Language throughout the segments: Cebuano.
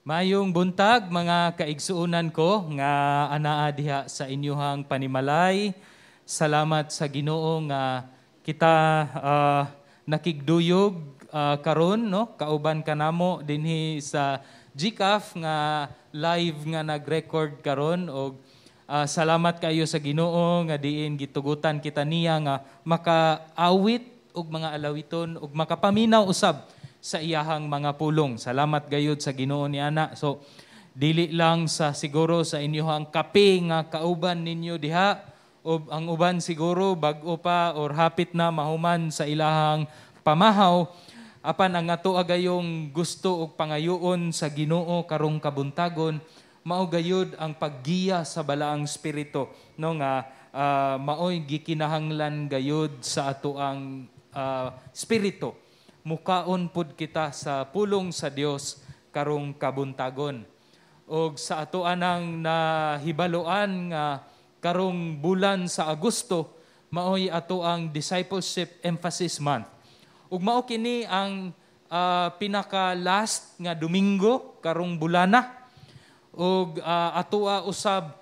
Mayong buntag, mga kaigsuonan ko nga anaa diha sa inyuhang panimalay. Salamat sa Ginoo nga kita nakigduyog karon, no, kauban kanamo dinhi sa GCAF nga live nga nag-record karon og salamat kayo sa Ginoo nga diin gitugutan kita niya nga makaawit og mga alawiton ug makapaminaw usab sa iyahang mga pulong. Salamat gayud sa Ginoo ni ana. So dili lang sa siguro sa inyohang kape nga kauban ninyo diha o ang uban siguro bag-o pa or hapit na mahuman sa ilahang pamahaw, apan ang ato gayong gusto og pangayoon sa Ginoo karong kabuntagon mao gayud ang paggiya sa Balaang Espiritu, no, nga maoy gikinahanglan gayud sa atoang espiritu. Mukaon pud kita sa pulong sa Dios karong kabuntagon. Og sa ato anang nahibaluan nga karong bulan sa Agosto maoy ato ang Discipleship Emphasis Month. Ug mao kini ang pinaka last nga Domingo karong bulana. Ug atoa usab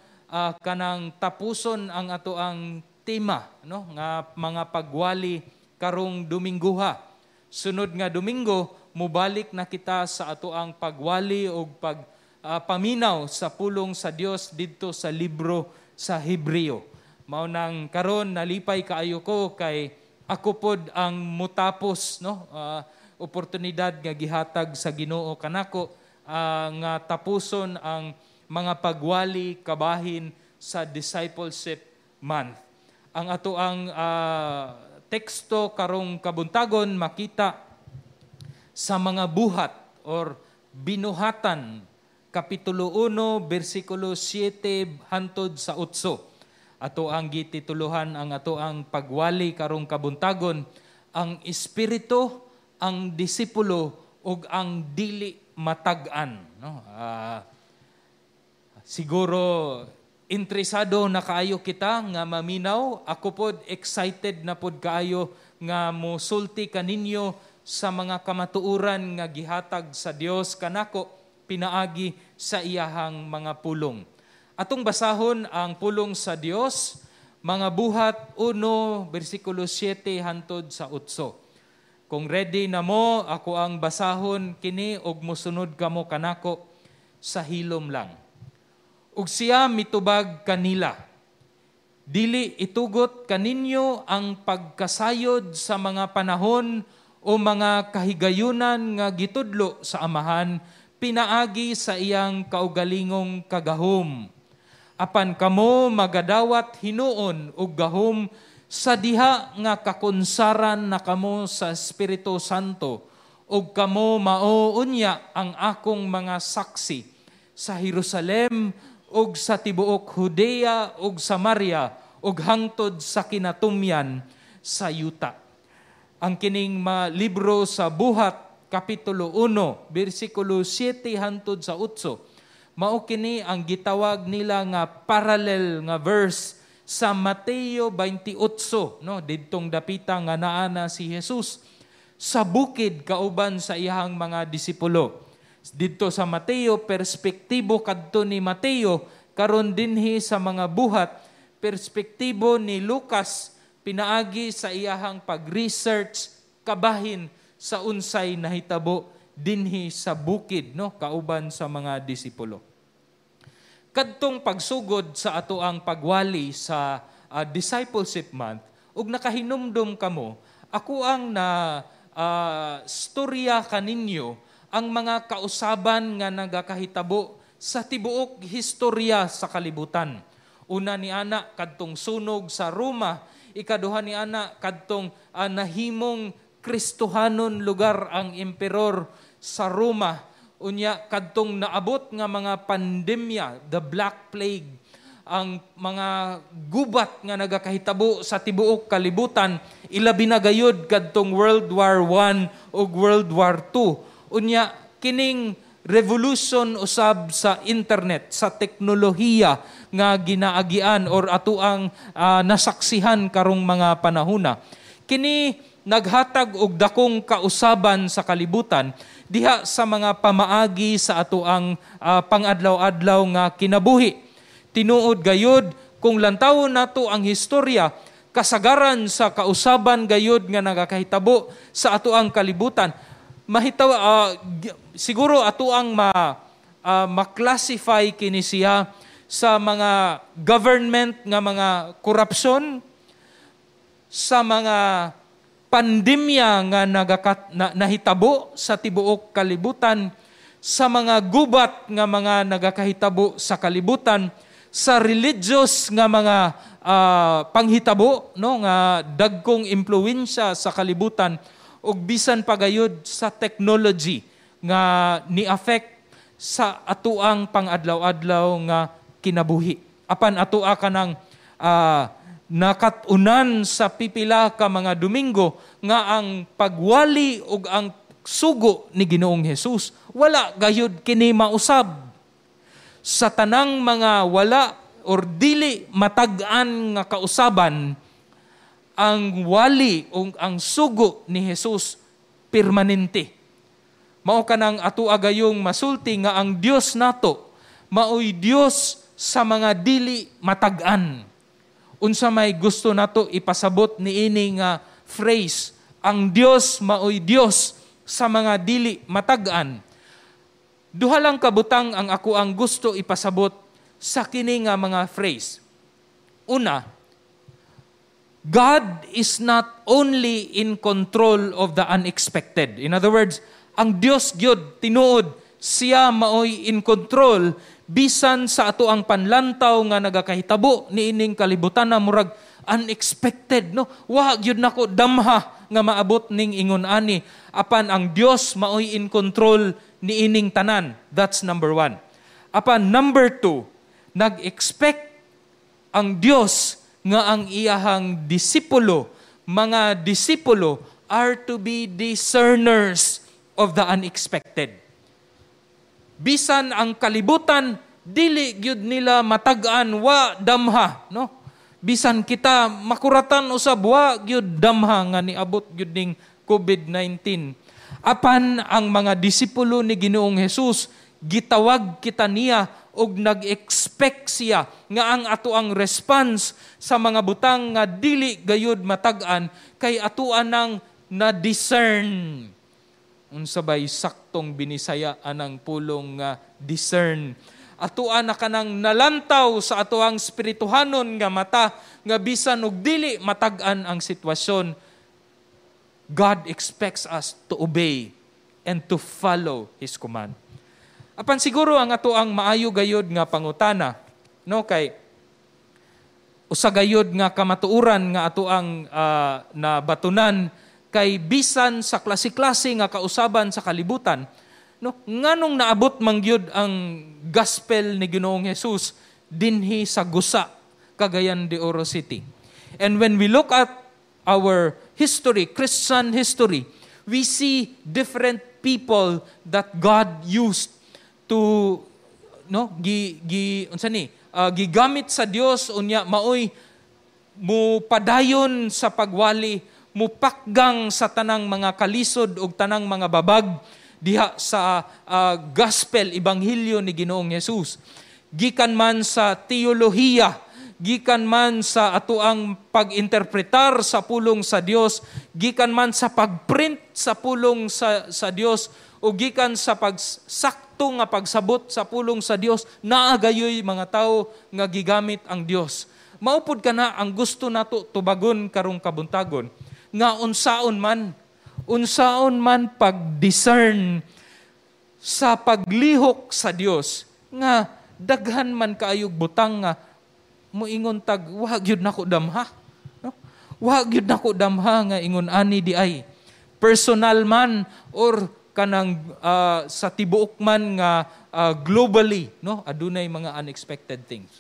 kanang tapuson ang ato ang tema, no, nga mga pagwali karong Domingguha. Sunod nga Domingo, mubalik na kita sa ato ang pagwali o pag paminaw sa pulong sa Dios didto sa libro sa Hebreo. Mao nang karon nalipay kaayo ko kay ako pod ang mutapos, no, oportunidad nga gihatag sa Ginoo kanako nga tapuson ang mga pagwali kabahin sa Discipleship Month. Ang ato ang teksto karong kabuntagon makita sa Mga Buhat or Binuhatan, kapitulo 1, bersikulo 7 hantod sa 8. Ato ang gitituluhan ang ato ang pagwali karong kabuntagon, ang espiritu, ang disipulo ug ang dili matag-an, no? Siguro interesado na kaayo kita nga maminaw. Ako pod excited na pod kaayo nga mosulti kaninyo sa mga kamatuoran nga gihatag sa Dios kanako pinaagi sa iyahang mga pulong. Atong basahon ang pulong sa Dios, Mga Buhat 1 bersikulo 7 hantod sa 8. Kung ready na mo, ako ang basahon kini og mosunod kamo kanako sa hilom lang. Ug siya mitubag kanila, "Dili itugot kaninyo ang pagkasayod sa mga panahon o mga kahigayunan nga gitudlo sa Amahan pinaagi sa iyang kaugalingong kagahom. Apan kamo magadawat hinuon og gahom sa diha nga kakunsaran na kamo sa Espiritu Santo, ug kamo mao unya ang akong mga saksi sa Jerusalem ug sa tibuok Judea ug Samaria ug hangtod sa kinatumyan sa yuta." Ang kining libro sa Buhat kapitulo 1 bersikulo 7 hangtod sa 8 mao kini ang gitawag nila nga parallel nga verse sa Mateo 28, no, didtong dapita nga naa na si Jesus sa bukid kauban sa iyahang mga disipulo. Didto sa Mateo, perspektibo kadto ni Mateo; karon dinhi sa Mga Buhat, perspektibo ni Lucas pinaagi sa iyahang pag-research kabahin sa unsay nahitabo dinhi sa bukid, no, kauban sa mga disipulo. Kadtong pagsugod sa ato ang pagwali sa Discipleship Month, ug nakahinumdum kamo, ako ang na storya kaninyo ang mga kausaban nga nagakahitabo sa tibuok historya sa kalibutan. Una ni ana, kadtong sunog sa Roma; ikaduha ni ana, kadtong nahimong Kristohanon lugar ang emperor sa Roma; unya kadtong naabot nga mga pandemya, the Black Plague, ang mga gubat nga nagakahitabo sa tibuok kalibutan, ilabi na gayud kadtong World War I ug World War II. Unya kining revolution usab sa internet, sa teknolohiya nga ginaagian or atoang nasaksihan karong mga panahona. Kini naghatag og dakong kausaban sa kalibutan diha sa mga pamaagi sa atoang pangadlaw-adlaw nga kinabuhi. Tinuod gayud, kung lantawon nato ang historya, kasagaran sa kausaban gayud nga nagakahitabo sa atoang kalibutan, mahitaw siguro atoang ma-classify kini siya sa mga government nga mga korupsyon, sa mga pandemya nga nahitabo sa tibuok kalibutan, sa mga gubat nga mga nagakahitabo sa kalibutan, sa religious nga mga panghitabo, no, nga dagkong impluwensya sa kalibutan, ug bisan pagayod sa technology nga ni-affect sa atuang pangadlaw-adlaw nga kinabuhi. Apan atua kanang nakat-unan sa pipila ka mga Domingo nga ang pagwali ug ang sugo ni Ginoong Hesus, wala gayud kini mausab. Sa tanang mga wala or dili matag-an nga kausaban, ang wali o ang sugo ni Hesus permanente. Mao kanang ato agayong masulti nga ang Dios nato maoy Dios sa mga dili matag-an. Unsa may gusto nato ipasabot niini nga phrase, ang Dios maoy Dios sa mga dili matag-an? Duha lang kabutang ang ako ang gusto ipasabot sa kini nga mga phrase. Una, God is not only in control of the unexpected. In other words, ang Dios gyud tinuod siya maoy in control bisan sa ato ang panlantaw nga nagakahitabo niining kalibutan na murag unexpected, no? Wa gyud nako damha nga maabot ning ingon ani, apan ang Dios maoy in control niining tanan. That's number one. Apan number two, nag-expect ang Dios nga ang iyahang disipulo, mga disipulo are to be discerners of the unexpected. Bisan ang kalibutan dili gyud nila matag-an, wa damha, no? Bisan kita makuratan usab, wa gyud damha nga niabot gyud ning COVID-19. Apan ang mga disipulo ni Ginoong Hesus, gitawag kita niya og nag-expect siya nga ang ato ang response sa mga butang nga dili gayud matag-an kay atoa nang na-discern. Unsa bay saktong Binisaya anang pulong nga discern? Atoa na kanang nalantaw sa atoang spirituhanon nga mata nga bisan og dili matag-an ang sitwasyon, God expects us to obey and to follow His command. Apan siguro ang ato ang maayo gayod nga pangutana, no, kay usa gayod nga kamatuoran nga ato ang nabatunan kay bisan sa klase-klase nga kausaban sa kalibutan, no, nganong naabot man gyud ang gospel ni Ginoong Hesus dinhi sa Gusa, Cagayan de Oro City? And when we look at our history, Christian history, we see different people that God used to, no, gi gi unsa ni gigamit sa Dios unya maoy mo padayon sa pagwali, mupakgang sa tanang mga kalisod ug tanang mga babag diha sa gospel, ebanghelyo ni Ginoong Hesus. Gikan man sa teolohiya, gikan man sa atoang pag-interpretar sa pulong sa Dios, gikan man sa pagprint sa pulong sa Dios, o gikan sa pagsakto nga pagsabot sa pulong sa Dios, naa gayoy mga tawo nga gigamit ang Dios. Maupod ka na ang gusto nato tubagon karong kabuntagon nga unsaon man pag-discern sa paglihok sa Dios nga daghan man kaayog butang nga moingon tag wa gyud nako damha, no? Wa gyud nako damha nga ingon ani di ay, personal man or kanang sa tibuok man nga globally, no, adunay mga unexpected things.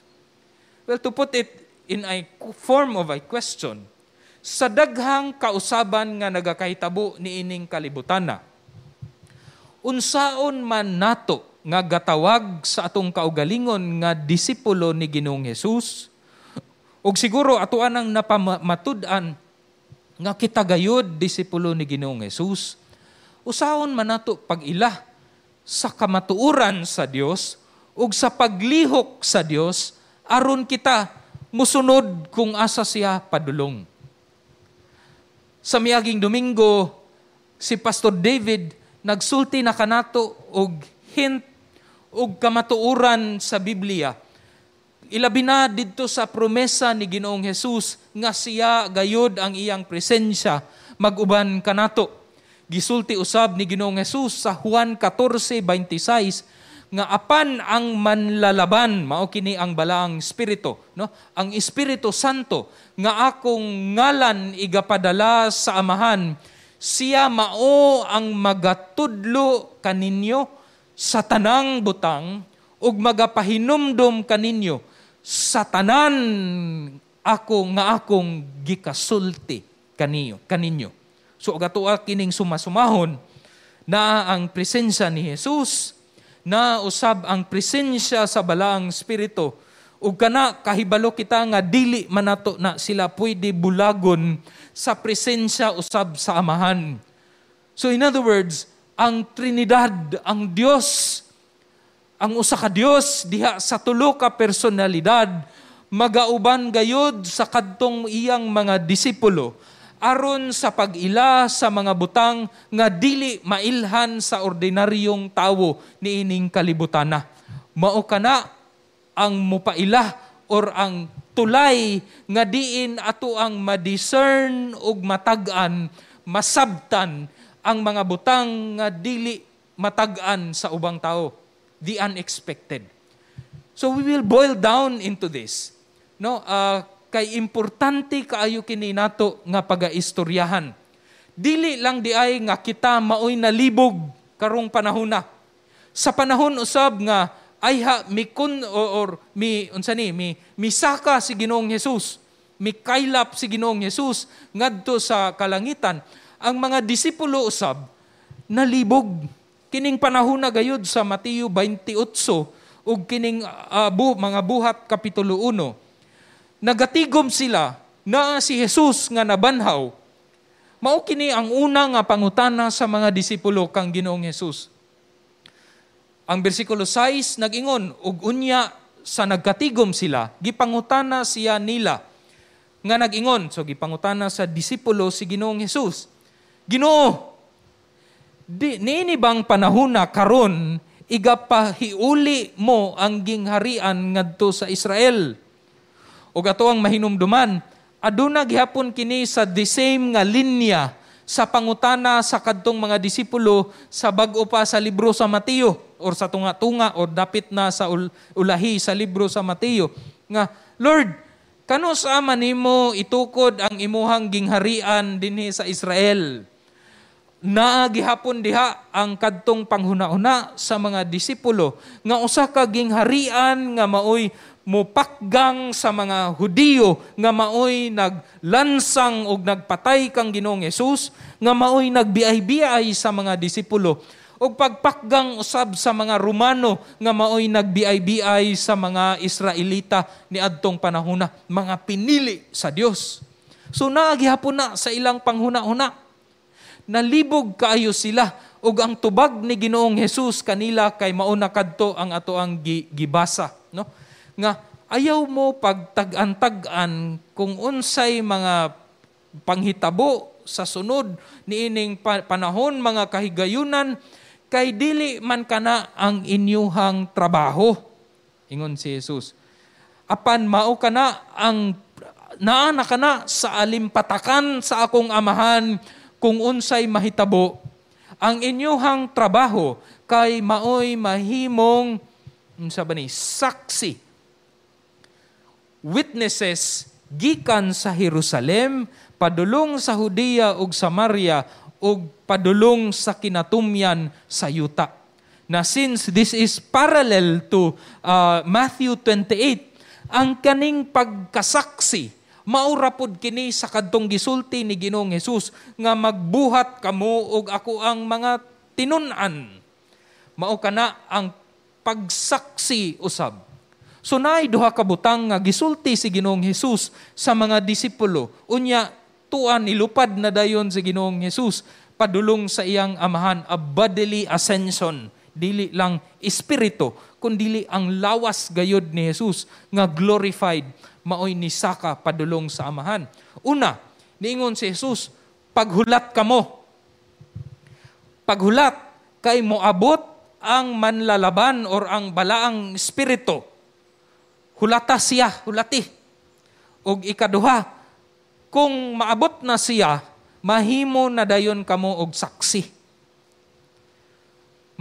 Well, to put it in a form of a question, sa daghang kausaban nga nagakahitabo niining kalibutana, unsaon man nato nga gatawag sa atong kaugalingon nga disipulo ni Ginoong Hesus? Ug siguro atoa nang napamatud-an Nga kita gayud disipulo ni Ginoong Hesus, usahon man nato pag-ila sa kamatuoran sa Dios ug sa paglihok sa Dios aron kita musunod kung asa siya padulong. Sa miaging Domingo, si Pastor David nagsulti na kanato og hint og kamatuoran sa Biblia. Ilabi na didto sa promesa ni Ginoong Hesus nga siya gayod ang iyang presensya mag-uban kanato. Gisulti usab ni Ginoong Hesus sa Juan 14:26 nga apan ang manlalaban, mao kini ang Balaang Espiritu, no? Ang Espiritu Santo nga akong ngalan igapadala sa Amahan, siya mao ang magatudlo kaninyo sa tanang butang ug magapahinumdom kaninyo sa tanan ako nga akong gikasulti kaninyo. So gatoa kining sumasumahon na ang presensya ni Jesus, na usab ang presensya sa Balaang Espiritu, ug kana kahibalo kita nga dili man nato na sila pwede bulagon sa presensya usab sa Amahan. So in other words, ang Trinidad, ang Dios, ang usa ka Dios diha sa tulo ka personalidad, magauban gayod sa kadtong iyang mga disipulo aron sa pag-ila sa mga butang nga dili mailhan sa ordinaryong tawo niining kalibutana. Mao kana ang mupaila or ang tulay nga diin ato ang ma-discern ug matag-an, masabtan ang mga butang nga dili matag-an sa ubang tao, the unexpected. So we will boil down into this. No, kay importante kaayo kini nato nga pagaistoryahan. Dili lang di ay nga kita maoy nalibog karong panahona. Sa panahon usab nga ayha mikun or mi unsa ni mi misaka si Ginoong Hesus, mikaylap si Ginoong Hesus ngadto sa kalangitan, ang mga disipulo usab nalibog. Kining panahon na gayud sa Mateo 28 ug kining mga buhat kapitulo 1. Nagatigom sila na si Jesus nga nabanhaw. Mao kini ang una nga pangutana sa mga disipulo kang Ginoong Hesus. Ang bersikulo 6 nag-ingon, ug unya sa nagkatigom sila, gipangutana siya nila nga nag-ingon. So gipangutana sa disipulo si Ginoong Hesus. Ginoo, niini bang panahona karon igapahiuli mo ang gingharian ngadto sa Israel? Ug ato ang mahinumduman, aduna gihapon kini sa the same nga linya sa pangutana sa kadtong mga disipulo sa bag-o pa sa libro sa Mateo or sa tunga-tunga or dapit na sa ulahi sa libro sa Mateo nga, Lord, kano sa ama nimo itukod ang imuhang gingharian dinhi sa Israel? Naa gihapon diha ang kadtong panghuna-huna sa mga disipulo nga usa ka gingharian nga maoy mupakgang sa mga Hudiyo, nga maoy naglansang og nagpatay kang Ginoong Hesus, nga maoy nagbiay-biay sa mga disipulo, ug pagpakgang usab sa mga Romano nga maoy nagbiay-biay sa mga Israelita niadtong panahona, mga pinili sa Dios. So naa gihapon na sa ilang panghuna-huna. Nalibog kaayo sila ug ang tubag ni Ginoong Hesus kanila kay mao na kadto ang ato ang gibasa, no? Nga ayaw mo pagtag-an-tag-an kung unsay mga panghitabo sa sunod niining panahon, mga kahigayunan, kay dili man kana ang inyuhang trabaho, ingon si Jesus. Apan mao kana ang naa na kana sa alimpatakan sa akong Amahan kung unsay mahitabo. Ang inyuhang trabaho kay maoy mahimong unsa ba ni saksi, witnesses gikan sa Jerusalem padulong sa Judea ug Samaria ug padulong sa kinatumyan sa yuta. Na since this is parallel to Matthew 28, ang kaning pagkasaksi maura pod kini sa kadtong gisulti ni Ginoong Hesus nga magbuhat kamo og ako ang mga tinun-an. Mao kana ang pagsaksi usab. So naay duha ka butang nga gisulti si Ginoong Hesus sa mga disipulo. Unya Tuan nilupad na dayon si Ginoong Hesus padulong sa iyang amahan, a bodily ascension. Dili lang espiritu, kundili ang lawas gayod ni Jesus nga glorified, maoy nisaka padulong sa amahan. Una, niingon si Jesus, "Paghulat kamo. Paghulat kay moabot ang manlalaban or ang balaang espiritu. Hulata siya, hulati." Og ikaduha, kung maabot na siya, mahimo na dayon kamo og saksi.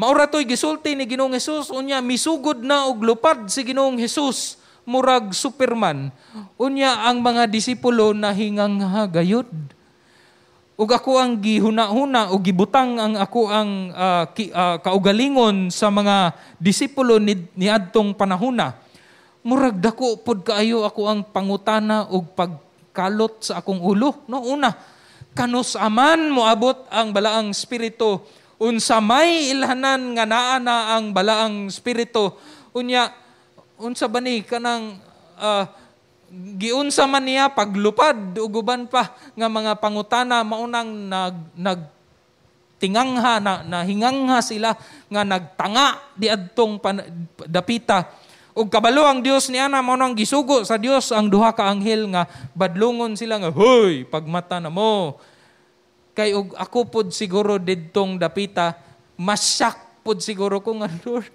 Mao ra to'y gisulti ni Ginoong Hesus. Unya misugod na og lupad si Ginoong Hesus, murag Superman. Unya ang mga disipulo nahingangha gayud. Ug ako ang gihuna-huna ug gibutang ang ako ang kaugalingon sa mga disipulo niadtong panahona. Murag dako pod kaayo ako ang pangutana ug pagkalot sa akong ulo. No, una, kanus aman moabot ang balaang espiritu? Unsa may ilhanan nga naa na ang balaang espiritu? Unya unsa ba ni kanang giunsa man niya paglupad ug uban pa nga mga pangutana? Maunang nag nagtingangha na nahingangha sila nga nagtanga diadtong dapita. Ug kabalo ang Dios ni ana, mao nang gisugo sa Dios ang duha ka anghel nga badlongon sila nga, "Hoy, pagmata na mo." Kay og ako pod siguro didtong dapita, masyak pod siguro ko nga, "Lord,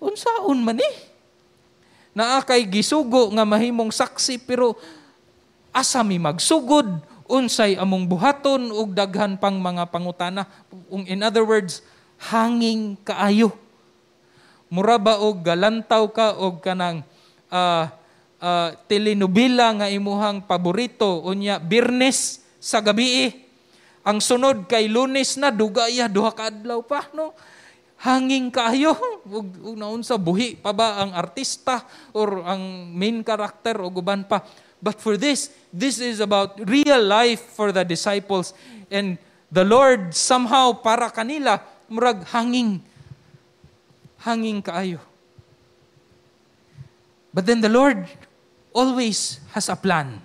unsaon man ni? Naa kay gisugo nga mahimong saksi, pero asa mi magsugod? Unsay among buhaton?" Ug daghan pang mga pangutana. In other words, hanging kaayo. Mura ba og galantaw ka og kanang telenovela nga imuhang paborito, unya Biyernes sa gabi, ang sunod kay Lunes na, dugaya, 2 ka adlaw pa, no? Hanging kaayo. Ug naunsa, buhi pa ba ang artista or ang main character o uban pa. But for this, this is about real life for the disciples. And the Lord somehow para kanila, murag hanging, hanging kaayo. But then the Lord always has a plan.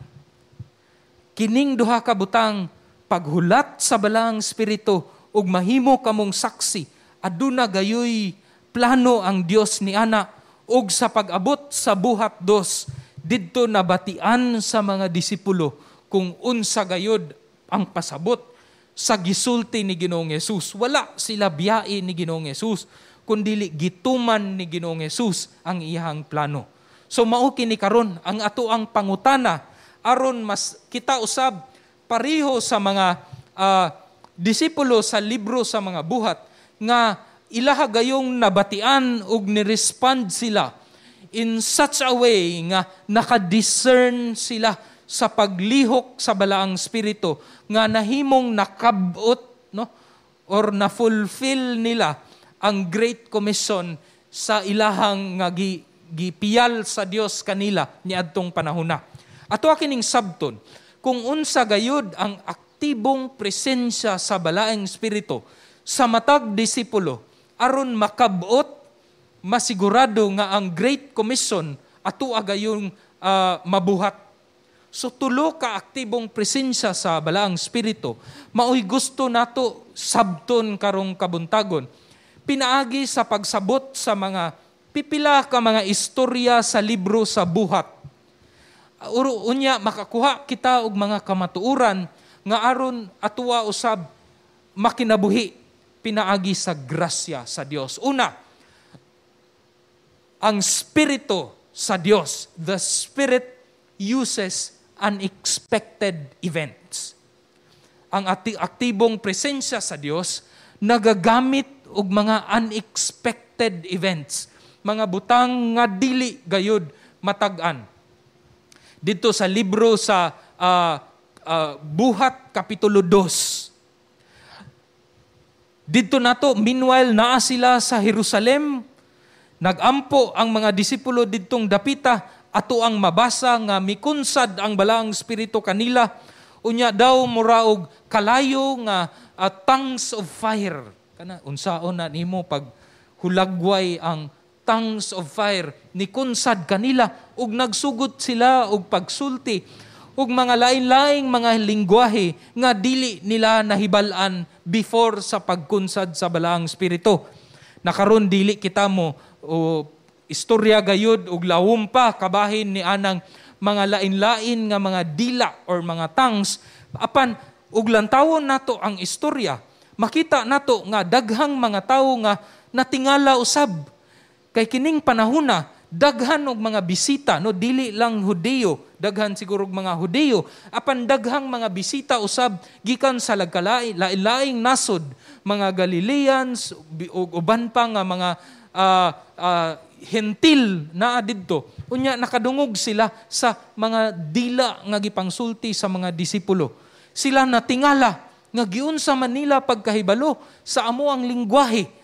Kining duha ka butang, paghulat sa balaang espiritu ug mahimo kamong saksi, aduna gayoy plano ang Dios ni ana. Ug sa pag-abot sa Buhat 2, didto nabatian sa mga disipulo kung unsa gayod ang pasabot sa gisulti ni Ginoong Hesus. Wala sila biyai ni Ginoong Hesus, kundili gituman ni Ginoong Hesus ang iyang plano. So mao kini karon ang ato ang pangutana aron mas kita usab pareho sa mga disipulo sa libro sa mga Buhat nga ilaha gayong nabatian ug ni-respond sila in such a way nga naka-discern sila sa paglihok sa balaang espiritu nga nahimong nakabot, no, or na-fulfill nila ang Great Commission sa ilahang nga gipiyal sa Dios kanila niadtong panahona. Ato kining sabton kung unsa gayud ang aktibong presensya sa balaang espiritu sa matag disipulo aron makabot, masigurado nga ang Great Commission ato gayong mabuhat. So tulo ka aktibong presensya sa balaang espiritu maoy gusto nato sabton karong kabuntagon pinaagi sa pagsabot sa mga pipila ka mga istorya sa libro sa Buhat. Uro unya makakuha kita og mga kamatuoran nga aron atuwa usab makinabuhi pinaagi sa grasya sa Dios. Una, ang spirito sa Dios, the Spirit uses unexpected events. Ang aktibong presensya sa Dios nagagamit og mga unexpected events, mga butang nga dili gayud matag-an. Dito sa libro sa Buhat kapitulo 2. Dito nato, meanwhile, naa sila sa Jerusalem, nagampo ang mga disipulo didtong dapita, ato ang mabasa nga mikunsad ang balaang espiritu kanila, unya daw muraog kalayo nga tongues of fire. Kana unsaon na nimo pag hulagway ang tongues of fire, nikunsad kanila ug nagsugod sila og pagsulti. Ug mga lain-laing mga lingwahe nga dili nila nahibal-an before sa pagkunsad sa Balaang Espiritu. Nakaron dili kita mo o istorya gayud ug lawom pa kabahin ni anang mga lain-lain nga mga dila or mga tongues. Apan ug lantawon nato ang istorya, makita nato nga daghang mga tawo nga natingala usab kay kining panahona daghan og mga bisita, no, dili lang Hudiyo, daghan siguro og mga Hudiyo, apan daghang mga bisita usab gikan sa lagkalai lain-laing nasod, mga Galileans ug uban pa nga mga hentil naa didto. Unya nakadungog sila sa mga dila nga gipangsulti sa mga disipulo. Sila natingala nga giunsa man nila pagkahibalo sa amo ang lingwahe.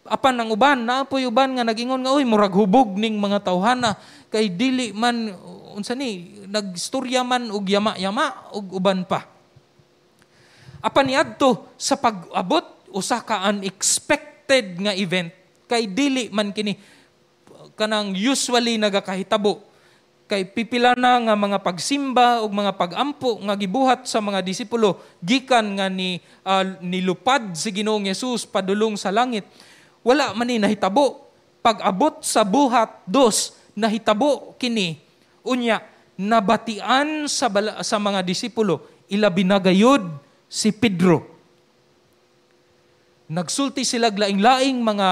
Apan ang uban, naapoy uban nga nagingon nga, "Uy, murag hubog ning mga tawhana kay dili man unsa ni nagstorya man og yama-yama," ug uban pa. Apan niadto sa pag-abot usa ka unexpected nga event kay dili man kini kanang usually nagakahitabo, kay pipila na nga mga pagsimba ug mga pagampo nga gibuhat sa mga disipulo gikan nga ni nilupad si Ginoong Hesus padulong sa langit. Wala man ni nahitabo. Pag-abot sa Buhat 2, nahitabo kini. Unya nabatian sa mga disipulo, ilabi na gayud si Pedro. Nagsulti sila laing-laing mga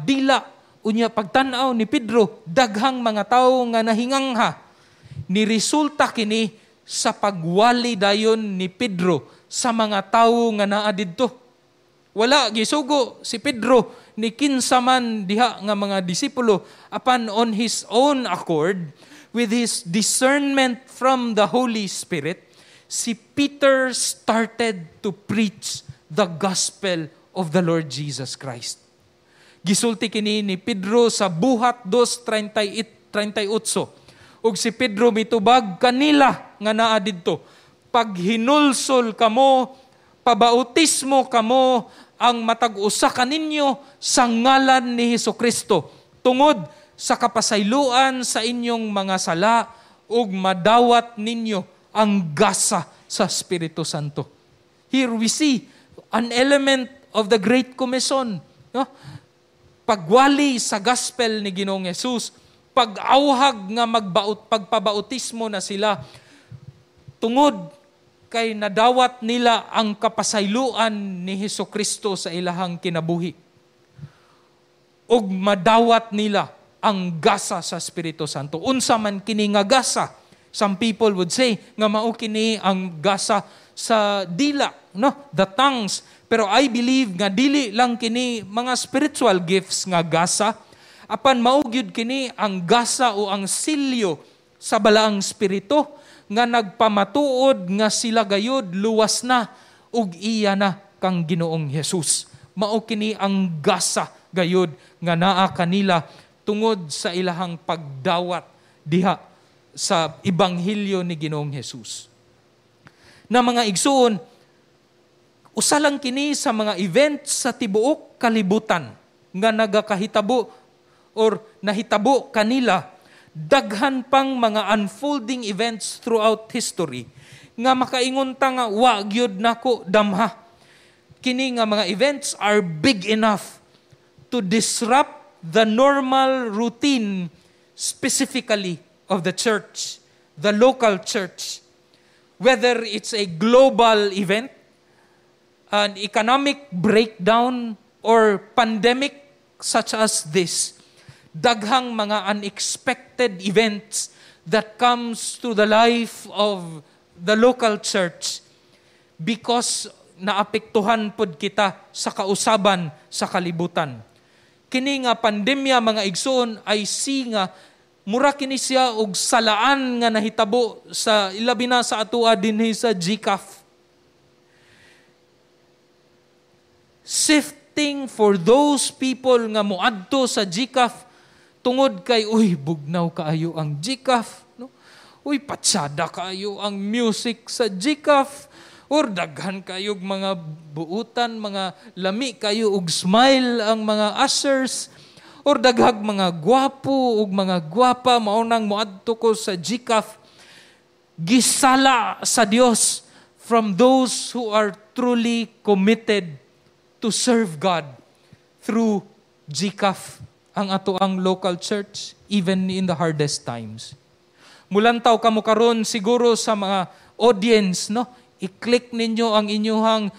dila. Unya pagtan-aw ni Pedro, daghang mga tawo nga nahingangha. Niresulta kini sa pagwali dayon ni Pedro sa mga tawo nga naa didto. Wala gisugo si Pedro ni kinsa man diha nga mga disipulo, apan on his own accord, with his discernment from the Holy Spirit, si Peter started to preach the gospel of the Lord Jesus Christ. Gisulti kini ni Pedro sa Buhat 2:38. Ug si Pedro mitubag kanila nga naa didto, "Paghinulsol kamo, pabautismo kamo ang matag usa kaninyo sa ngalan ni Hesukristo tungod sa kapasayloan sa inyong mga sala, ug madawat ninyo ang gasa sa Espiritu Santo." Here we see an element of the Great Commission, no? Pagwali sa gospel ni Ginoong Hesus, pag-auhag nga pagpabautismo na sila tungod kay nadawat nila ang kapasayloan ni Hesukristo sa ilahang kinabuhi. Ug madawat nila ang gasa sa Espiritu Santo. Unsa man kini nga gasa? Some people would say nga mao kini ang gasa sa dila, no? The tongues. Pero I believe nga dili lang kini mga spiritual gifts nga gasa, apan mao gyud kini ang gasa o ang silyo sa Balaang Espiritu nga nagpamatuod nga sila gayud luwas na ug iya na kang Ginoong Hesus. Mao kini ang gasa gayud nga naa kanila tungod sa ilahang pagdawat diha sa ebanghelyo ni Ginoong Hesus. Na mga igsuon, usa lang kini sa mga events sa tibuok kalibutan nga nagakahitabo or nahitabo kanila. Daghan pang mga unfolding events throughout history nga makaingon ta nga wa gyud nako damha. Kini nga mga events are big enough to disrupt the normal routine, specifically of the church, the local church. Whether it's a global event, an economic breakdown, or pandemic such as this, daghang mga unexpected events that comes to the life of the local church because naapektuhan pod kita sa kausaban sa kalibutan. Kini nga pandemya, mga igsoon, ay si nga mura kini siya og salaan nga nahitabo sa ilabi na sa atoa dinhi sa GCAF. Sifting for those people nga moadto sa GCAF tungod kay, "Uy, bugnaw kaayo ang GCAF, no? Uy, patsada kaayo ang music sa GCAF, or daghan kayo mga buutan, mga lami kayo og smile ang mga ushers, or daghag mga gwapo ug mga gwapa, mao nang moadto ko sa GCAF." Gisala sa Dios from those who are truly committed to serve God through GCAF, ang atoang local church, even in the hardest times. Mulantaw kamo karon siguro sa mga audience, no? I-click ninyo ang inyuhang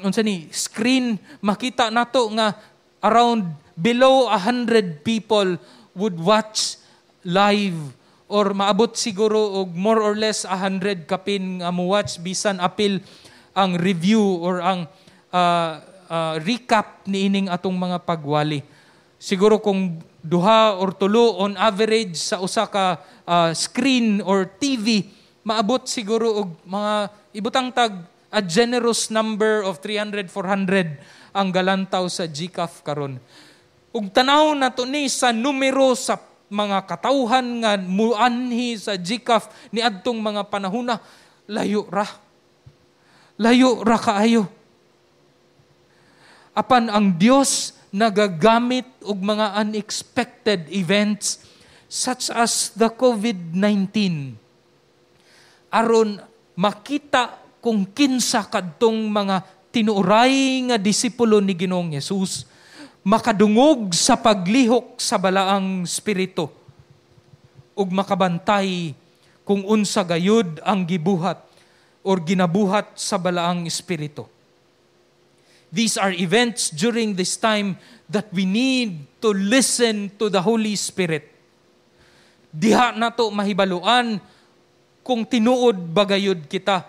unsa ni screen, makita nato nga around below 100 people would watch live or maabot siguro og more or less 100 kapin nga mo watch bisan apil ang review or ang recap niining atong mga pagwali. Siguro kung duha or tulo on average sa usa ka screen or TV, maabot siguro og mga ibutang tag a generous number of 300, 400 ang galantaw sa GCAF karon. Ug tanaw nato ni sa numero sa mga katawhan nga muanhi sa GCAF niadtong mga panahona, layo ra. Layo ra kaayo. Apan ang Dios nagagamit og mga unexpected events such as the COVID-19 aron makita kung kinsa kadtong mga tinuoray nga disipulo ni Ginoong Hesus makadungog sa paglihok sa Balaang Espiritu ug makabantay kung unsa gayud ang gibuhat or ginabuhat sa Balaang Espiritu. These are events during this time that we need to listen to the Holy Spirit. Diha nato mahibaluan kung tinuod ba gayud kita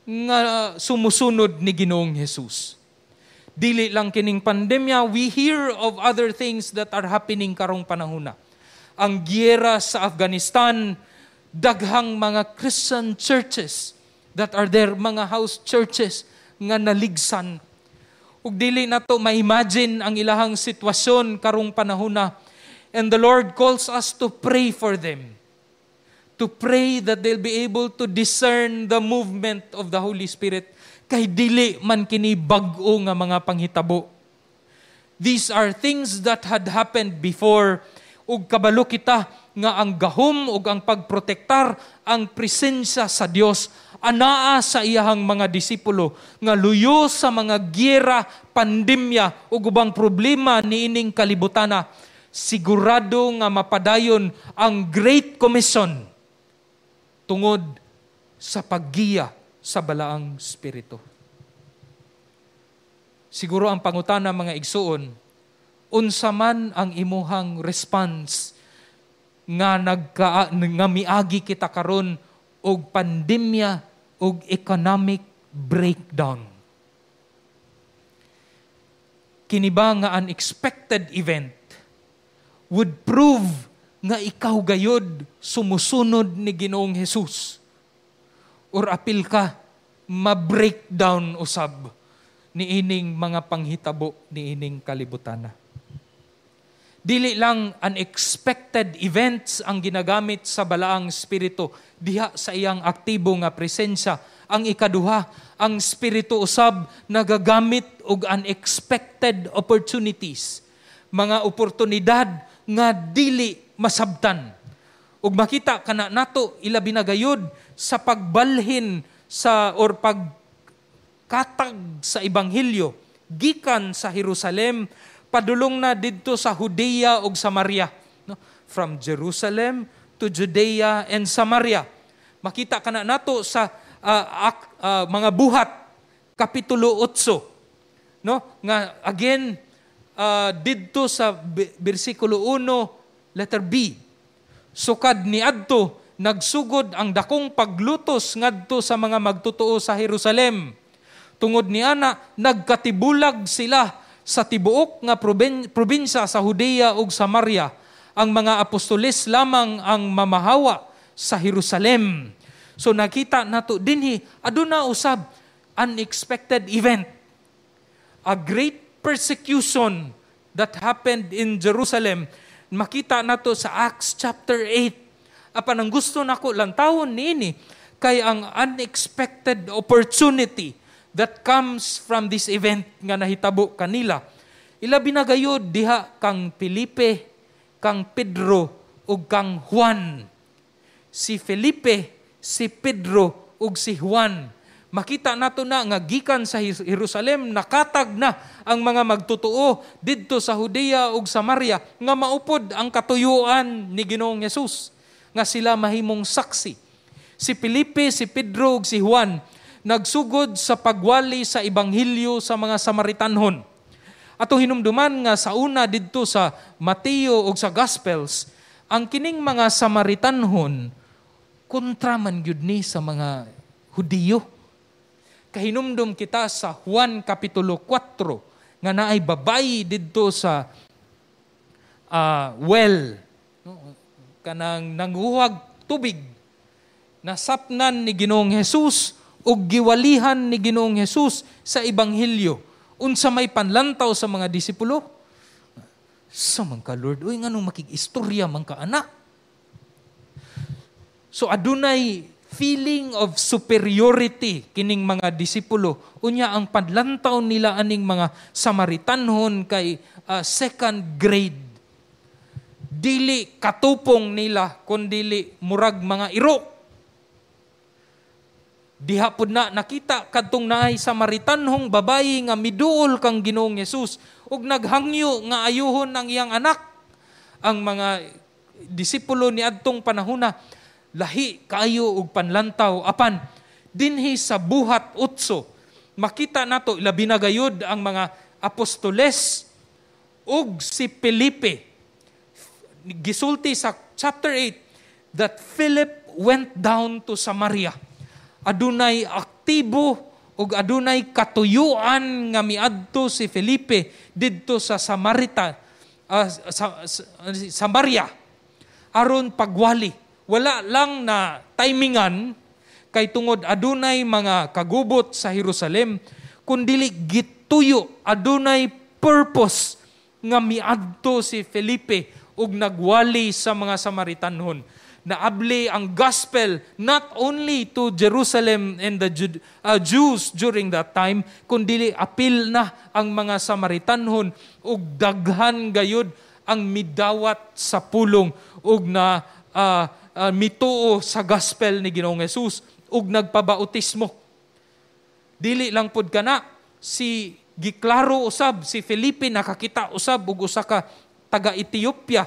nga sumusunod ni Ginoong Jesus. Dili lang kining pandemya, we hear of other things that are happening karong panahona. Ang giyera sa Afghanistan, daghang mga Christian churches that are there, mga house churches nga naligsan. Ug dili nato ma-imagine ang ilahang sitwasyon karong panahona. And the Lord calls us to pray for them. To pray that they'll be able to discern the movement of the Holy Spirit. Kay dili man kini bag-o nga mga panghitabo. These are things that had happened before, ug kabalo kita nga ang gahom ug ang pagprotektar, ang presensya sa Dios anaa sa iyahang mga disipulo nga luyo sa mga giyera, pandemya ug ubang problema niining kalibutana. Sigurado nga mapadayon ang Great Commission tungod sa paggiya sa Balaang Espiritu. Siguro ang pangutana, mga igsuon, unsa man ang imuhang response nga miagi kita karon og pandemya og economic breakdown? Kini ba nga unexpected event would prove nga ikaw gayod sumusunod ni Ginoong Jesus? Or apil ka ma-breakdown usab niining mga panghitabo niining kalibutana? Dili lang unexpected events ang ginagamit sa Balaang Espiritu diha sa iyang aktibo nga presensya. Ang ikaduha, ang Espiritu usab nagagamit og unexpected opportunities. Mga oportunidad nga dili masabtan. Ug makita kana nato ilabi na gayud sa pagbalhin sa or pagkatag sa ebanghelyo gikan sa Jerusalem padulong na didto sa Judea ug Samaria, no? From Jerusalem to Judea and Samaria. Makita kana nato sa Mga Buhat kapitulo 8, no? Nga again didto sa bersikulo 1 letter B. Sukad niadto, nagsugod ang dakong paglutos ngadto sa mga magtotoo sa Jerusalem. Tungod niana, nagkatibulag sila sa tibuok nga probinsya sa Judea ug Samaria. Ang mga apostoles lamang ang mamahawa sa Jerusalem. So nakita nato dinhi aduna usab unexpected event. A great persecution that happened in Jerusalem. Makita nato sa Acts chapter 8. Apan ang gusto nako lantawon niini kay ang unexpected opportunity that comes from this event nga nahitabo kanila. Ilabi na gayud diha kang Felipe, kang Pedro ug kang Juan. Si Felipe, si Pedro ug si Juan. Makita nato na nga gikan sa Jerusalem nakatag na ang mga magtotoo didto sa Judea ug Samaria nga maupod ang katuyuan ni Ginoong Hesus nga sila mahimong saksi. Si Felipe, si Pedro ug si Juan nagsugod sa pagwali sa ebanghelyo sa mga Samaritanhon. Atong hinumduman nga sa una didto sa Mateo ug sa Gospels, ang kining mga Samaritanhon kontra man gyud ni sa mga Hudiyo. Kahinumdum kita sa Juan Kapitulo 4 nga naay babayi didto sa well, no, kanang nanguhag tubig, nasapnan ni Ginoong Hesus ug giwalihan ni Ginoong Hesus sa ebanghelyo. Unsa may panlantaw sa mga disipulo? Sa man ka, Lord, uy, nganong makig-istorya man ka, anak? So adunay feeling of superiority kining mga disipulo. Unya ang panlantaw nila aning mga Samaritanhon kay second grade. Dili katupong nila kundili murag mga iro. Diha pud na nakita kadtong naay Samaritanhong babayi nga miduol kang Ginoong Hesus ug naghangyo nga ayuhon ang iyang anak. Ang mga disipulo ni adtong panahona lahi kaayo og panlantaw, apan dinhi sa Buhat 8 makita nato labi na gayud ang mga apostoles ug si Felipe. Gisulti sa chapter 8 that Philip went down to Samaria. Adunay aktibo ug adunay katuyuan nga miadto si Felipe didto sa Samaria aron pagwali. Wala lang na timingan kay tungod adunay mga kagubot sa Jerusalem, kundili gituyo, adunay purpose nga miadto si Felipe ug nagwali sa mga Samaritanhon. Naabli ang gospel not only to Jerusalem and the Jews during that time, kundili apil na ang mga Samaritanhon ug daghan gayud ang midawat sa pulong ug na mituo sa gospel ni Ginoong Hesus ug nagpabautismo. Dili lang pud kana, si giklaro usab si Felipe, nakakita usab og usa ka taga Ethiopia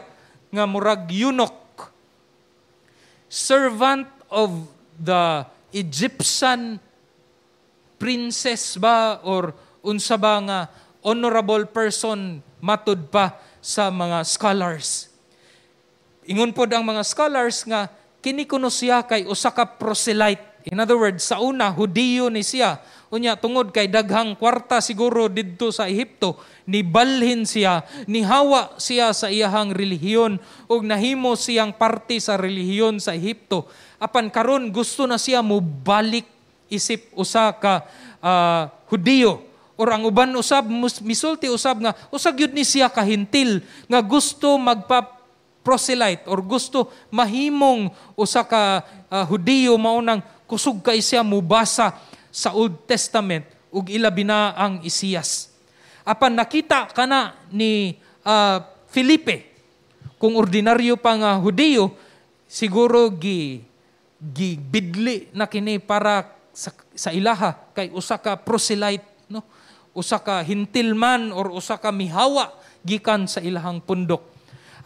nga murag eunuch, servant of the Egyptian princess ba or unsa ba nga honorable person matud pa sa mga scholars. Ingon pod ang mga scholars nga kini kuno siya kay usa ka proselyte. In other words, sa una Hudiyo ni siya. Unya tungod kay daghang kwarta siguro didto sa Ehipto, nibalhin siya, nihawa siya sa iyahang relihiyon ug nahimo siyang parte sa relihiyon sa Ehipto. Apan karon gusto na siya mobalik isip usa ka Hudiyo. Or ang uban usab misulti usab nga usa gyud ni siya kahintil nga gusto magpa proselyte or gusto mahimong usa ka Hudiyo, mao nang kusog kay siya mubasa sa Old Testament ug ilabi na ang Isaias. Apan nakita kana ni Felipe, kung ordinaryo pa nga Hudiyo, siguro gi gibidli na kini para sa ilaha kay usa ka proselyte, no? Usa ka hintilman or usa ka mihawa gikan sa ilahang pundok.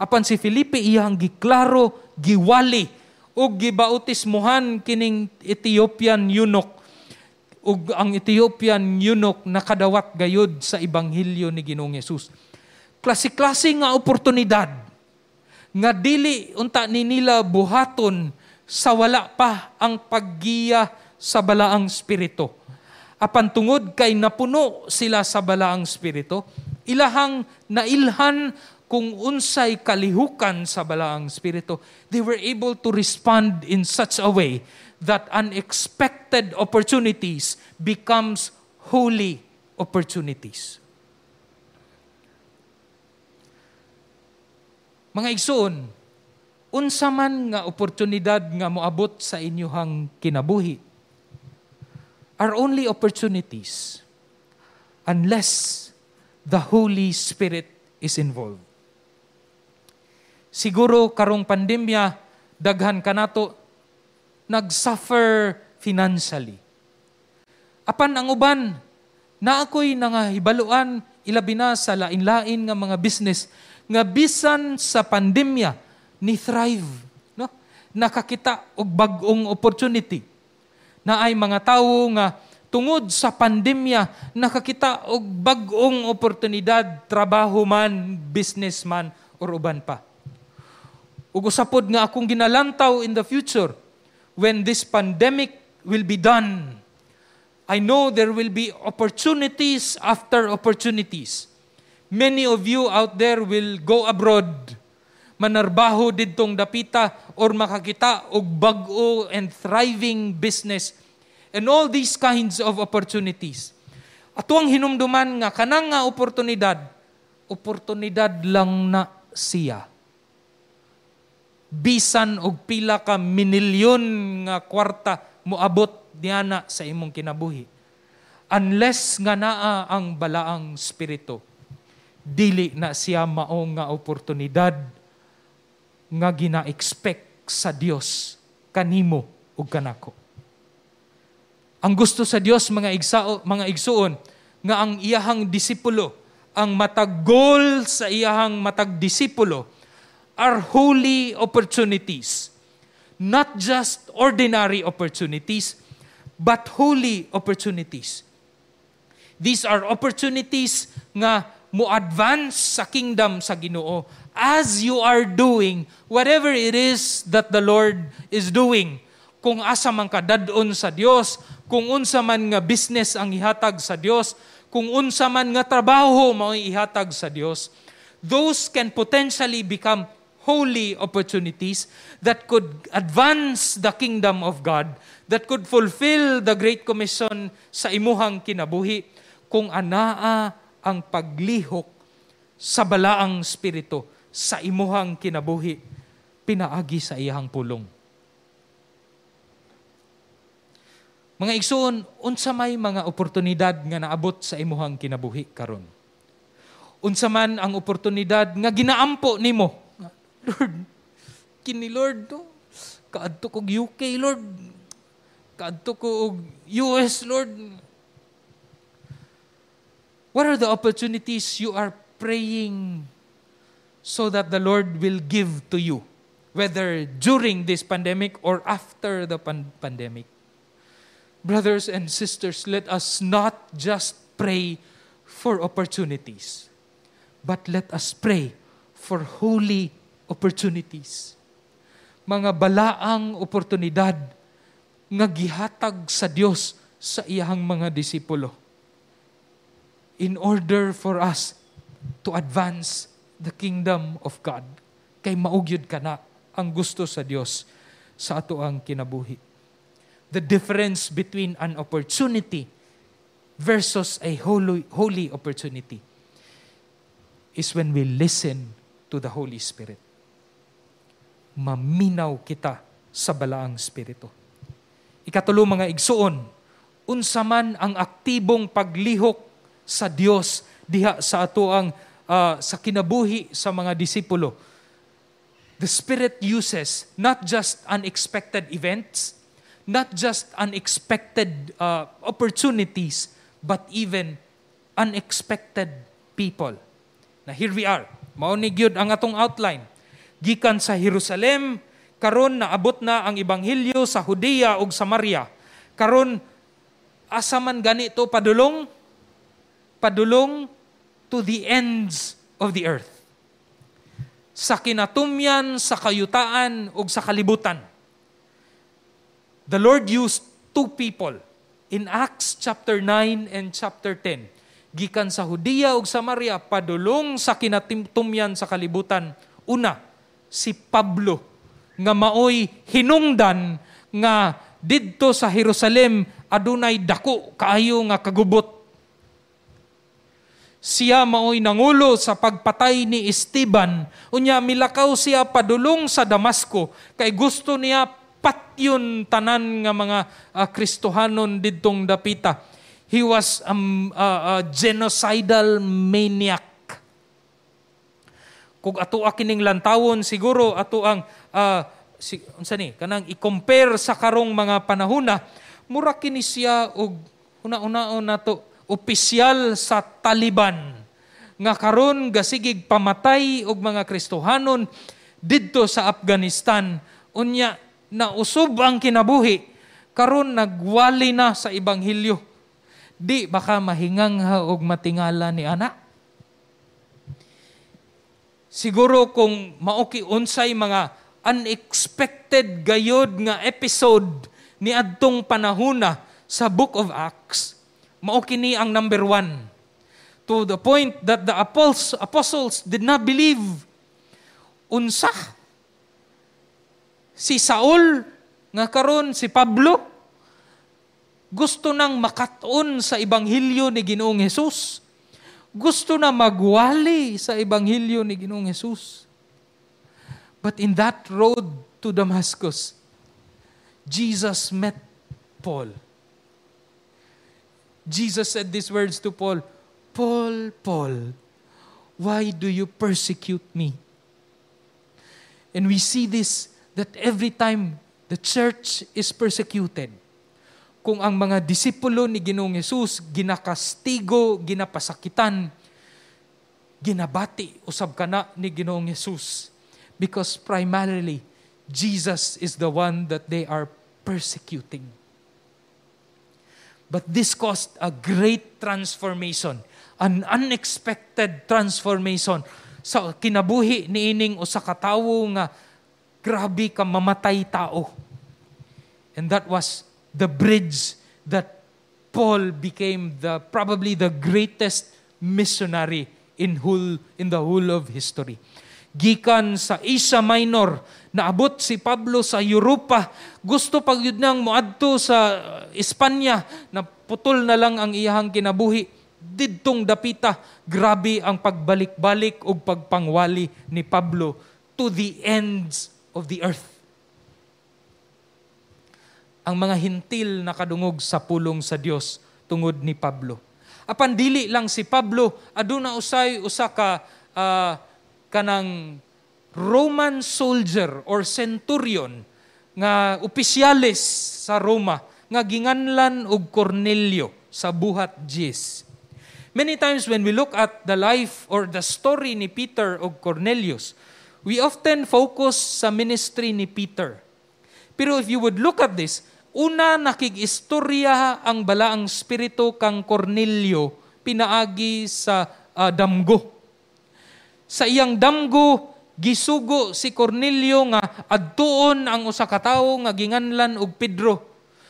Apan si Felipe iyang giklaro, giwali ug gibautismuhan kining Ethiopian eunuch. Ug ang Ethiopian eunuch nakadawat gayud sa ebanghelyo ni Ginoong Hesus. Klase-klase nga oportunidad nga dili unta ni nila buhaton sa wala pa ang paggiya sa Balaang Espiritu. Apan tungod kay napuno sila sa Balaang Espiritu, ilahang nailhan kung unsay kalihukan sa Balaang Espiritu, they were able to respond in such a way that unexpected opportunities becomes holy opportunities. Mga igsoon, unsa man nga oportunidad nga moabot sa inyuhang kinabuhi are only opportunities unless the Holy Spirit is involved. Siguro karong pandemya, daghan kanato nag-suffer financially. Apan ang uban, naa ko'y nangahibaluan, ilabi na sa lain-lain nga mga business nga bisan sa pandemya ni thrive, no? Nakakita og bag-ong opportunity. Naay mga tawo nga tungod sa pandemya nakakita og bag-ong oportunidad, trabaho man, business man, or uban pa. Ug usa pod nga akong ginalantaw in the future, when this pandemic will be done, I know there will be opportunities after opportunities. Many of you out there will go abroad, manarbaho didtong dapita or makakita og bag-o and thriving business and all these kinds of opportunities. Ato ang hinumduman nga kanang nga oportunidad, oportunidad lang na siya. Bisan og pila ka minilyon nga kwarta moabot niana sa imong kinabuhi, unless nga naa ang Balaang Espiritu, dili na siya mao nga oportunidad nga gina-expect sa Dios kanimo ug kanako. Ang gusto sa Dios, mga igsuon, nga ang iyahang disipulo, ang matag goal sa iyahang matag disipulo are holy opportunities. Not just ordinary opportunities, but holy opportunities. These are opportunities nga mo advance sa kingdom sa Ginoo as you are doing whatever it is that the Lord is doing. Kung asa man ka dad-on sa Dios, kung unsa man nga business ang ihatag sa Dios, kung unsa man nga trabaho mao ihatag sa Dios, those can potentially become holy opportunities that could advance the kingdom of God, that could fulfill the Great Commission sa imuhang kinabuhi kung anaa ang paglihok sa Balaang Espiritu sa imuhang kinabuhi pinaagi sa iyahang pulong. Mga igsoon, unsa may mga oportunidad nga naabot sa imuhang kinabuhi karon? Unsa man ang oportunidad nga ginaampo nimo? Lord, kini Lord to, kaadto kog UK, Lord, kaadto ko og US, Lord. What are the opportunities you are praying so that the Lord will give to you, whether during this pandemic or after the pandemic? Brothers and sisters, let us not just pray for opportunities, but let us pray for holy opportunities. Mga balaang oportunidad nga gihatag sa Dios sa iyahang mga disipulo in order for us to advance the kingdom of God. Kay maugyod ka na ang gusto sa Dios sa ato ang kinabuhi. The difference between an opportunity versus a holy opportunity is when we listen to the Holy Spirit. Maminaw kita sa Balaang Espiritu. Ikatulo, mga igsuon, unsa man ang aktibong paglihok sa Dios diha sa atoang sa kinabuhi sa mga disipulo. The Spirit uses not just unexpected events, not just unexpected opportunities, but even unexpected people. Na here we are. Mao ni gyud ang atong outline. Gikan sa Jerusalem, karon naabot na ang ebanghelyo sa Judea ug Samaria. Karon asa man ganito padulong? Padulong to the ends of the earth. Sa kinatumyan, sa kayutaan ug sa kalibutan. The Lord used two people in Acts chapter 9 and chapter 10. Gikan sa Judea ug Samaria padulong sa kinatumyan sa kalibutan. Una, si Pablo nga maoy hinungdan nga didto sa Jerusalem adunay dako kaayo nga kagubot. Siya maoy nangulo sa pagpatay ni Esteban. Unya milakaw siya padulong sa Damasco kay gusto niya patyon tanan nga mga Kristohanon didtong dapita. He was a genocidal maniac. Kung ato kining lantawon, siguro ato ang si unsa ni kanang i-compare sa karong mga panahona, mura kini siya og una-unaon nato opisyal sa Taliban nga karon gasigig pamatay og mga Kristohanon didto sa Afghanistan. Unya nausob ang kinabuhi, karon nagwali na sa ebanghelyo. Di baka mahingangha og matingala ni ana? Siguro kung maoki unsay mga unexpected gayod nga episode ni adtong panahona sa Book of Acts, mao kini ang number one. To the point that the apostles did not believe. Unsa? Si Saul, nga karon si Pablo, gusto nang makat-on sa ebanghelyo ni Ginoong Hesus. Gusto na magwali sa ebanghelyo ni Ginoong Hesus. But in that road to Damascus, Jesus met Paul. Jesus said these words to Paul, "Paul, Paul, why do you persecute me?" And we see this, that every time the church is persecuted, kung ang mga disipulo ni Ginoong Hesus ginakastigo, ginapasakitan, ginabati usab kana ni Ginoong Hesus, because primarily Jesus is the one that they are persecuting. But this caused a great transformation, an unexpected transformation sa kinabuhi niining usa ka tawo nga grabe ka mamatay tao. And that was the bridge that Paul became the probably the greatest missionary in the whole of history. Gikan sa Asia Minor, naabot si Pablo sa Europa. Gusto pag yun nang moadto sa Espanya, na putol na lang ang iyahang kinabuhi. Didtong dapita, grabe ang pagbalik-balik ug pagpangwali ni Pablo to the ends of the earth. Ang mga Hentil nakadungog sa pulong sa Dios tungod ni Pablo. Apan dili lang si Pablo, aduna usay usa ka kanang Roman soldier or centurion nga opisyales sa Roma nga ginganlan og Cornelio sa Buhat 10. Many times when we look at the life or the story ni Peter og Cornelius, we often focus sa ministry ni Peter. Pero if you would look at this, una nakig-istorya ang Balaang Espiritu kang Cornelio pinaagi sa damgo. Sa iyang damgo, gisugo si Cornelio nga adtuon ang usa ka tawo nga ginganlan og Pedro.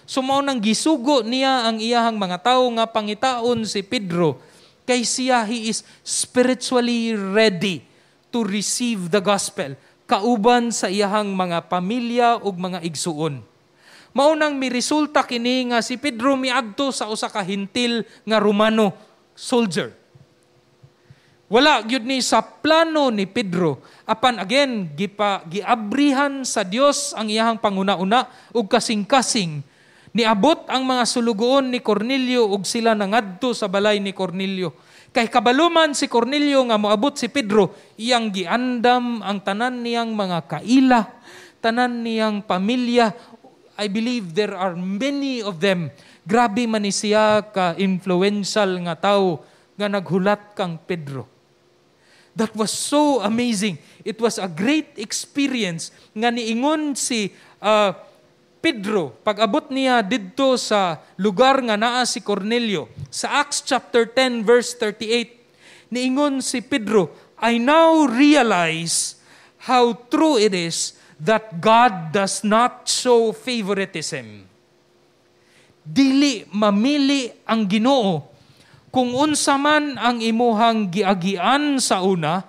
So mao nang gisugo niya ang iyahang mga tawo nga pangitaon si Pedro kay siya, he is spiritually ready to receive the gospel kauban sa iyahang mga pamilya ug mga igsuon. Mao nang miresulta kini nga si Pedro miadto sa usa ka Hentil nga Romano soldier. Wala gyud ni sa plano ni Pedro. Apan again, giabrihan sa Dios ang iyahang panguna-una ug kasing-kasing. Niabot ang mga sulugoon ni Cornelio ug sila nangadto sa balay ni Cornelio. Kay kabaluman si Cornelio nga moabot si Pedro, iyang giandam ang tanan niyang mga kaila, tanan niyang pamilya. I believe there are many of them. Grabe man ni siya ka-influential nga tao nga naghulat kang Pedro. That was so amazing. It was a great experience nga niingon si Pedro, pag-abot niya didto sa lugar nga naa si Cornelio, sa Acts chapter 10 verse 38, niingon si Pedro, "I now realize how true it is that God does not show favoritism." Dili mamili ang Ginoo kung unsa man ang imuhang giagian sa una,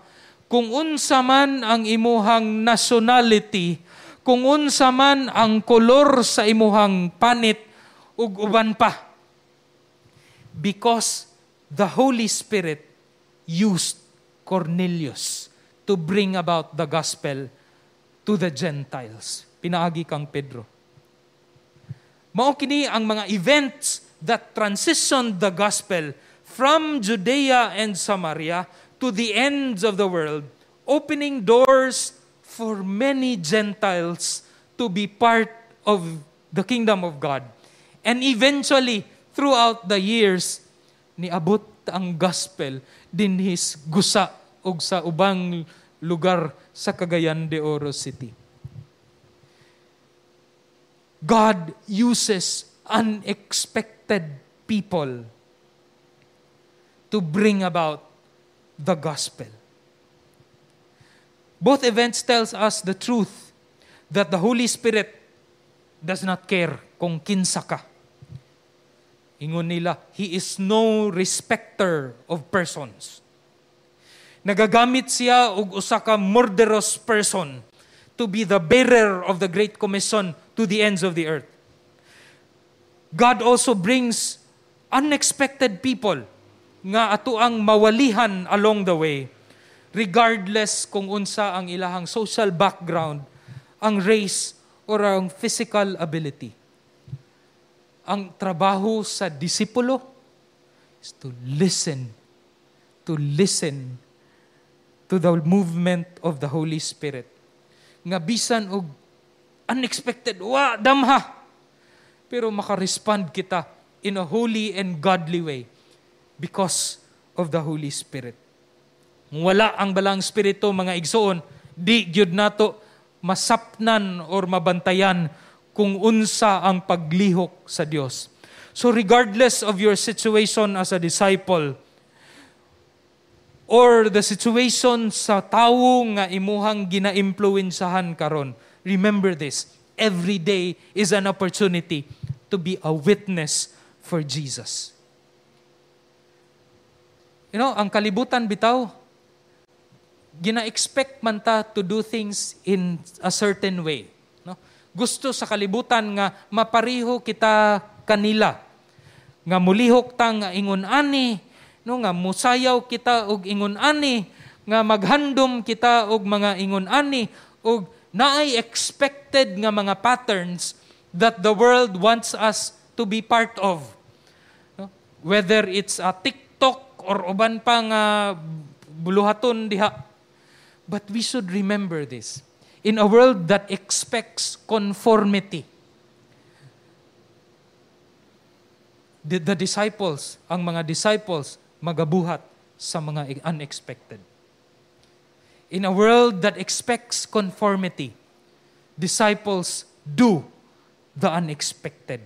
kung unsa man ang imuhang nationality, kung unsa man ang kolor sa imuhang panit ug uban pa. Because the Holy Spirit used Cornelius to bring about the gospel to the Gentiles. Pinaagi kang Pedro. Mao kini ang mga events that transitioned the gospel from Judea and Samaria to the ends of the world, opening doors for many Gentiles. to be part of the kingdom of God. And eventually, throughout the years, niabot ang gospel dinhi Gusa ug sa ubang lugar sa Cagayan de Oro City. God uses unexpected people to bring about the gospel. Both events tells us the truth that the Holy Spirit does not care kung kinsa ka. Ingon nila, He is no respecter of persons. Nagagamit siya og usa ka murderous person to be the bearer of the Great Commission to the ends of the earth. God also brings unexpected people nga ato ang mawalihan along the way, regardless kung unsa ang ilahang social background, ang race, or ang physical ability. Ang trabaho sa disipulo is to listen to the movement of the Holy Spirit. Nga bisan og unexpected, wa damha, pero makarespond kita in a holy and godly way because of the Holy Spirit. Wala ang Balaang Espiritu, mga igsoon, di gyud nato masapnan or mabantayan kung unsa ang paglihok sa Dios. So regardless of your situation as a disciple or the situation sa tawo nga imuhang gina-impluwensyahan karon, remember this: every day is an opportunity to be a witness for Jesus. Ang kalibutan bitaw, gina-expect man ta to do things in a certain way. No? Gusto sa kalibutan nga mapariho kita kanila. Nga mulihok ta nga ingon ani, no, nga musayaw kita og ingon ani, nga maghandom kita og mga ingon ani, og naay expected nga mga patterns that the world wants us to be part of. No? Whether it's a TikTok or uban pa nga buluhaton diha. But we should remember this. In a world that expects conformity, the disciples, ang mga disciples, magabuhat sa mga unexpected. In a world that expects conformity, disciples do the unexpected.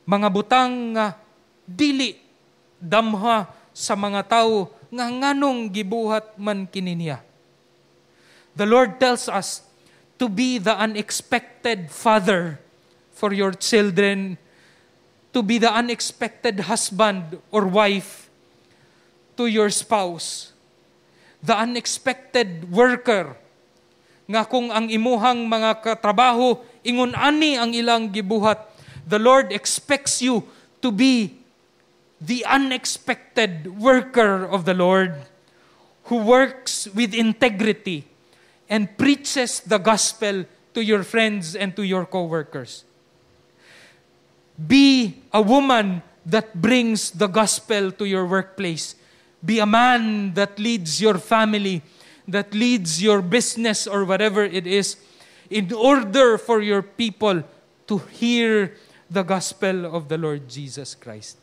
Mga butang nga dili damha sa mga tao nga nganong gibuhat man kini niya. The Lord tells us to be the unexpected father for your children, to be the unexpected husband or wife to your spouse, the unexpected worker, nga kung ang imuhang mga katrabaho, ingon ani ang ilang gibuhat, the Lord expects you to be the unexpected worker of the Lord who works with integrity and preaches the gospel to your friends and to your co-workers. Be a woman that brings the gospel to your workplace. Be a man that leads your family, that leads your business or whatever it is, in order for your people to hear the gospel of the Lord Jesus Christ.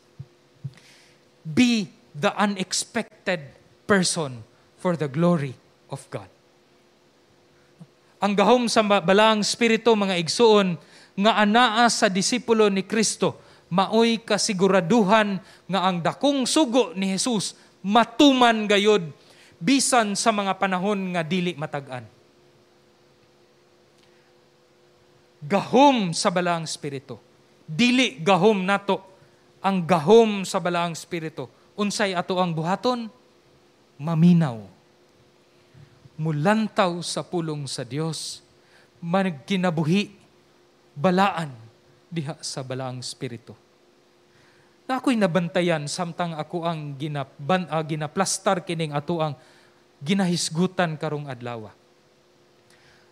Be the unexpected person for the glory of God. Ang gahom sa Balaang Espiritu, mga igsuon, nga anaa sa disipulo ni Kristo, maoy kasiguraduhan nga ang dakong sugo ni Jesus matuman gayod bisan sa mga panahon nga dili matag-an. Gahom sa Balaang Espiritu. Dili gahom nato ang gahom sa Balaang Espiritu. Unsay ato ang buhaton? Maminaw. Mulantaw sa pulong sa Dios, magkinabuhi balaan diha sa Balaang Espiritu. Na ako'y nabantayan samtang ako ang ginaplastar kining ato ang ginahisgutan karong adlaw.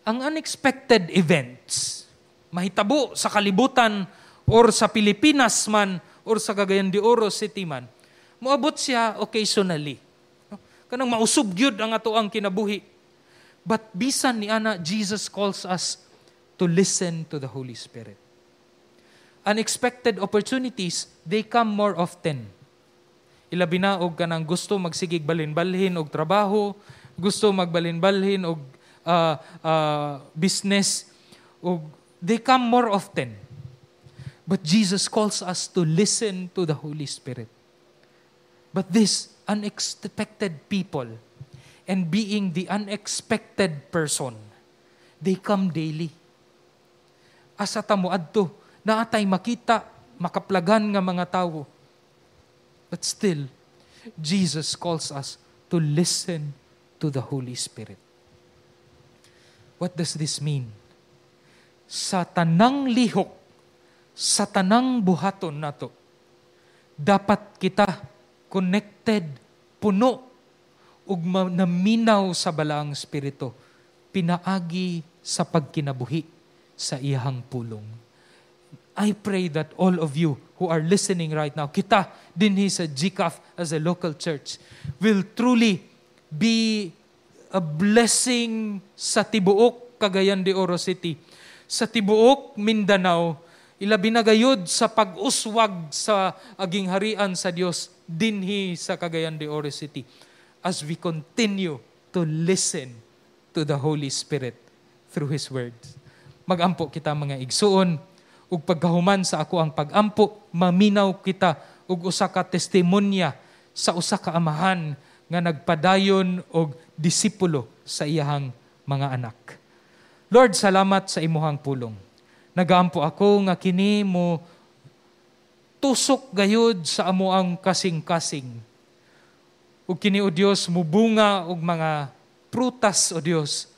Ang unexpected events mahitabo sa kalibutan or sa Pilipinas man or sa Cagayan de Oro City man, moabot siya occasionally. Kanang mausub gyud ang ato ang kinabuhi. But bisan ni ana, Jesus calls us to listen to the Holy Spirit. Unexpected opportunities, they come more often. Ilabi na og kanang gusto magsigig balin-balhin og trabaho, gusto magbalin-balhin og business, og they come more often. But Jesus calls us to listen to the Holy Spirit. But this unexpected people and being the unexpected person, they come daily. Asa ta moadto, naa tay makita, makaplagan nga mga tawo. But still, Jesus calls us to listen to the Holy Spirit. What does this mean? Sa tanang lihok, sa tanang buhaton nato, dapat kita connected, puno, ug naminaw sa Balaang Espiritu, pinaagi sa pagkinabuhi sa iyahang pulong. I pray that all of you who are listening right now, kita dinhi sa GCAF as a local church, will truly be a blessing sa tibuok Cagayan de Oro City, sa tibuok Mindanao, ilabi na gayud sa pag-uswag sa aging harian sa Dios dinhi sa Cagayan de Oro City, as we continue to listen to the Holy Spirit through His words. Magampo kita, mga igsuon, ug pagkahuman sa ako ang pagampo, maminaw kita og usa ka testimonya sa usa ka amahan nga nagpadayon og disipulo sa iyahang mga anak. Lord, salamat sa imuhang pulong. Nagaampo ako nga kini mo tusok gayud sa amoang kasing-kasing. Ug kini, O Dios, mubunga og mga prutas, O Dios,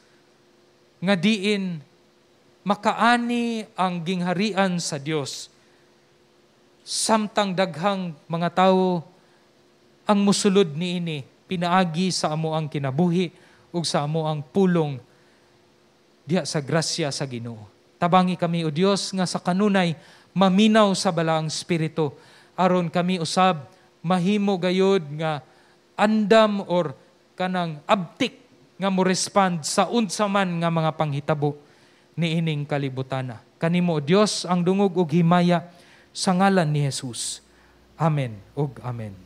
nga diin makaani ang gingharian sa Dios samtang daghang mga tawo ang musulod niini pinaagi sa amoang kinabuhi ug sa amoang pulong diha sa grasya sa Ginoo. Tabangi kami, O Dios, nga sa kanunay maminaw sa Balaang Espiritu aron kami usab mahimo gayud nga andam or kanang abtik nga mo respond sa unsa man nga mga panghitabo niining kalibutana. Kanimo, O Dios, ang dungog ug himaya sa ngalan ni Jesus. Amen ug amen.